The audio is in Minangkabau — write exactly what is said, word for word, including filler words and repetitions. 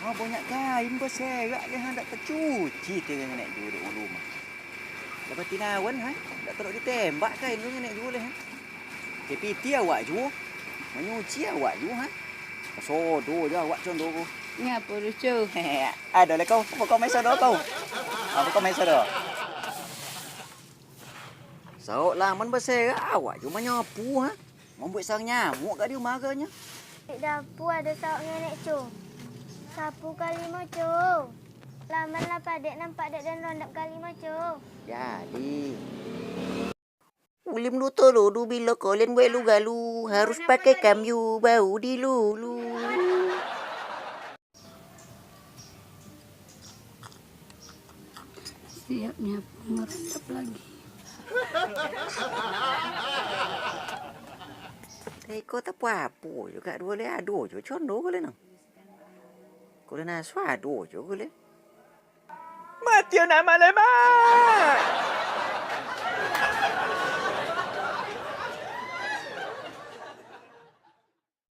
Ha, banyak kain baserak deh, ha, dak tacuci tu ngenek juo dek urang rumah. Lah batinawan, ha, dak taruak ditembak kain tu ngenek juo deh, ha. Tapiti awak juo, manyuci awak juo, ha. Sodo jo awak condo ko. Ngapo lucu? Ado lah kau, pokok main sodo kau. Ha, pokok main sodo. Saok laman baserak, awak juo manyapu, ha. Mambuek sarang nyamuak ka di umah aganyo. Di dapua ado saok ngenek, Cu. Sapu kalimo, Cu. Laman lah padek nampak dek den rondap kalimo, Cu. Jadi. Ulim duto ludu bilo kolian buek lugalu, harus pakai kambiu bau dilulu. Siap nyapu, merendap lagi. Iko tapuapo jo kak duo le, ado jo condo ko le no. Ko le naso ado jo ko le. Mati yo nak malema.